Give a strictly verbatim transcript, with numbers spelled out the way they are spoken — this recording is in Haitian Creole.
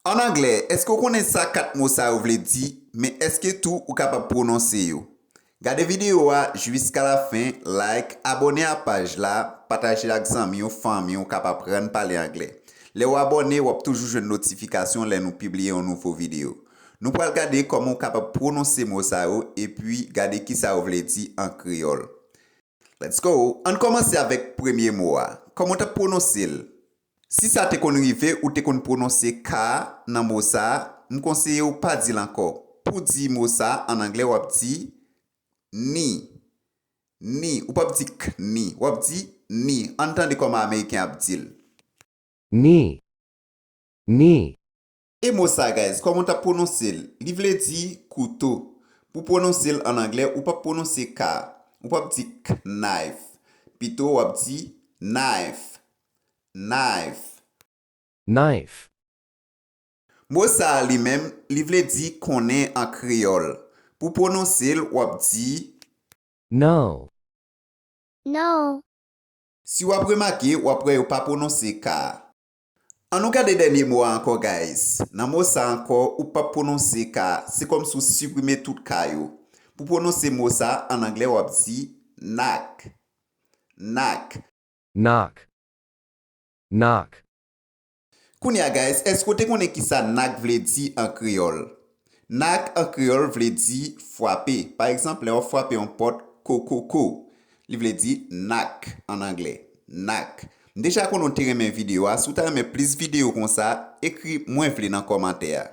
An anglè, èske w konnen sa kat mo sa yo vle di, men èske tou ou kapab pwononse yo? Gade videyo a jiskalafen, like, abòne a paj la, pataje ak zanmi w, fanmi w k ap aprann pale anglè. Lè w abòne, w ap toujou jwenn notifikasyon lè nou pibliye yon nouvo videyo. Nou pral gade kòman w kapab pwononse mo sa yo epi gade kisa yo vle di an kreyòl. Let's go! Ann kòmanse avèk premye mo a. Kòman w t ap pwononse l? Si sa te konn rive ou te konn pwononse ka nan mo sa, m konseye w pa di l ankò. Pou di mo sa an anglè, w ap di knee. Knee. Ou p ap di knee, w ap di knee. Ann tande kòman Ameriken ap di l. Knee. Knee. E mo sa, guys, kòman w t ap pwononse l? Li vle di kouto. Pou pwononse l an anglè, ou p ap pwononse ka. Ou p ap di knife. Pito, w ap di knife. Knife. Knife. Mo sa a li menm, li vle di konnen an kreyòl. Pou pwononse l, w ap di Know. Know. Si w ap remake, w ap wè yo pa pwononse ka a. Ann nou gade dènye mo a ankò, guys. Nan mo sa ankò, ou p ap pwononse ka a. Se kòmsi w siprime tout ka yo. Pou pwononse mo sa an anglè, w ap di knock. Knock. Knock. Knock. Kounye a, guys, èske w te konnen kisa knock vle di an kreyòl? Knock an kreyòl vle di frape. Pa egzanp, lè w ap frape yon pòt, ko, ko, ko. Li vle di knock an anglè. Knock. M deja konnen w te renmen videyo a. Si w ta renmen plis videyo konsa, ekri mwen vle nan kòmantè a.